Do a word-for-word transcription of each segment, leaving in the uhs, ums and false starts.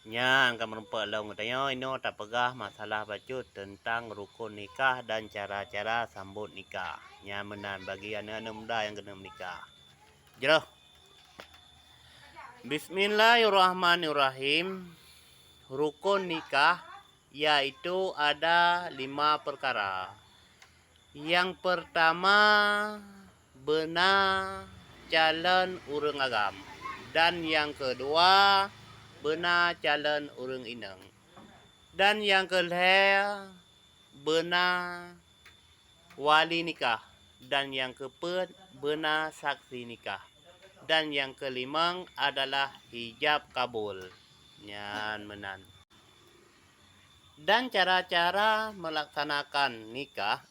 Nyan ka meurumpok lom geutanyoe inoe tapeugah masalah bacut teuntang rukon nikah dan cara-cara sambot nikah. Nyan meunan bagi aneuëk-aneuëk muda nyang keuneuk meunikah. Jroh. Bismillahirrahmanirrahim. Rukon nikah yaitu ada lima perkara. Nyang peurtama, beuna calon ureuëng agam, dan nyang keudua, beuna calon ureuëng inong, dan nyang keulhée, beuna wali nikah, dan nyang keupeuet, beuna saksi nikah, dan nyang keulimong adalah hijab kabul. Nyan meunan. Dan cara-cara meulaksanakan nikah,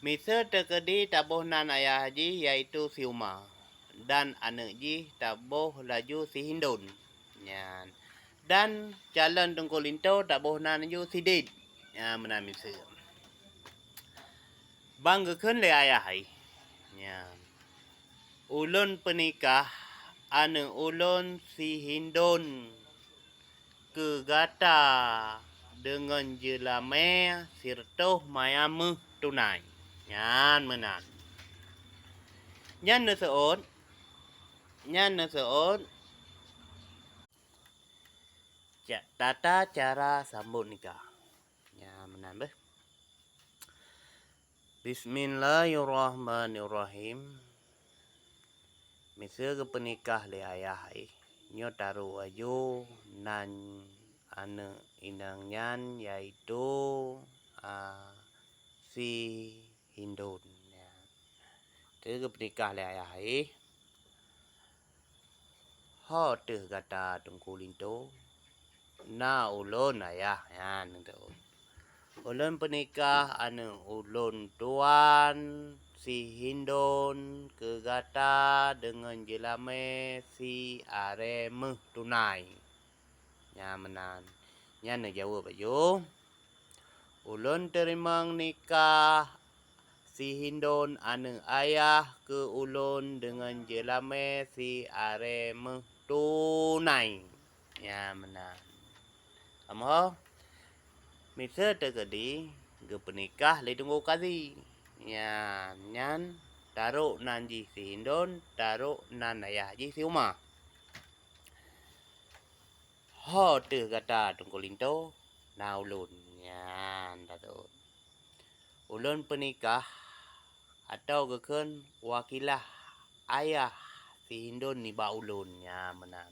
miseue teukeudi taboh nan ayah jih, yaitu si Uma, dan aneuëk jih taboh laju si Hindon. Nyan. Dan calon teungku linto taboh nan laju si Ded. Nyan meunan miseue. Ban geukheun lé ayah jih. Nyan. Ulôn peunikah aneuëk ulôn si Hindon keu gata deungon jeulamé sireutôh maya méuh tunai. Nyan meunan. Nyan neuseuôt, nyan neuseuôt ca-, tata cara sambot nikah. Nyan meunan beh. Bismillahirrahmanirrahim. Miseue geupeunikah lé ayah jih, nyoe tarok laju nan aneuëk inong nyan, yaitu, a, si Hindon. Nyan. Teu geupeunikah lé ayah jih. Ho teuh gata teungku linto? Na ulôn ayah, nyan teuh. Ulôn peunikah aneuëk ulôn tuan si Hindon keu gata deungon jeulamé si aré méuh tunai. Nyan meunan. Nyan neujaweueb laju. Ulôn teurimong nikah si Hindon aneuëk ayah keu ulôn deungon jeulamé si aré méuh tunai. Nyan meunan. Kamoe miseue teukeudi geupeunikah lé teungku kazi. Nyan, nyan tarok nan jih si Hindon, tarok nan ayah jih si Uma. Ho teuh gata teungku linto? Na ulôn. Nyan teuh. Ulôn peunikah atau geukheun wakilah ayah si Hindon nibak ulôn. Nyan meunan.